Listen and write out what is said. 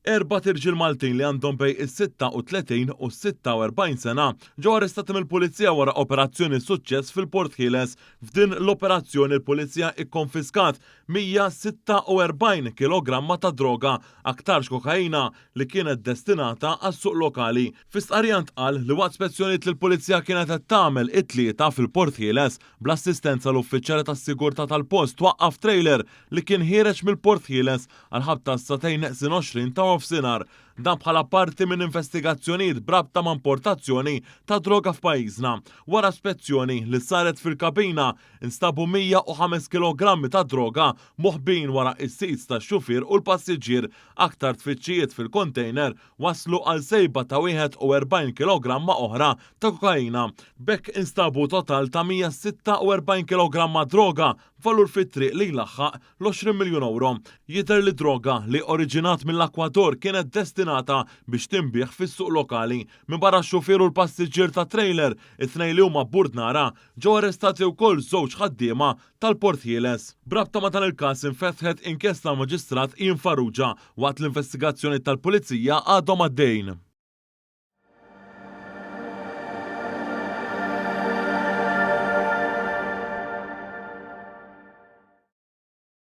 Erbat irġiel Maltin li għandhom bejn is-36 u s-46 sena ġew arrestati mill-Pulizija wara operazzjoni suċċess fil-Port Ħieles. F'din l-operazzjoni l-Pulizija ikkonfiskat 146 kilogramma ta' droga, aktarx kokaina, li kienet destinata għas-suq lokali. Fi stqarrija ntqal li waqt spezzjonijiet li l-Pulizija kienet qed tagħmel it-Tlieta fil-Port Ħieles, bl-assistenza l-uffiċjali tas-sigurtà tal-post twaqqaf trailer li kien ħiereġ mill-Port Ħieles għall-ħabta s-sagħtejn neqsin 20 ta' nofsinhar. Dan bħala parti minn investigazzjonijiet b'rabta ma' importazzjoni ta' droga f'pajjiżna. Wara spezzjoni li saret fil-kabina, instabu 105 kilogrammi ta' droga moħbijin wara s-seats tax-xufier u l-passiġġier. Aktar tfittxijiet fil-kontejner wasslu għal sejba ta' 41 kilogramma oħra ta' kokaina. B'hekk instabu total ta' 146 kilogramma droga b'valur fit-triq li jlaħħaq l-20 miljun ewro. Jidher li d-droga, li oriġinat mill-Akwador, kienet destinata biex tinbiegħ fis-suq lokali. Minbarra x-xufier u l-passiġġier tat-trailer, it-tnejn li huma burdnara, ġew arrestati wkoll żewġ ħaddiema tal-Port Ħieles. B'rabta ma' dan il-każ infetħet inkjesta mal-Maġistrat Ian Farrugia waqt l-investigazzjonijiet tal-Pulizija għadhom għaddejjin.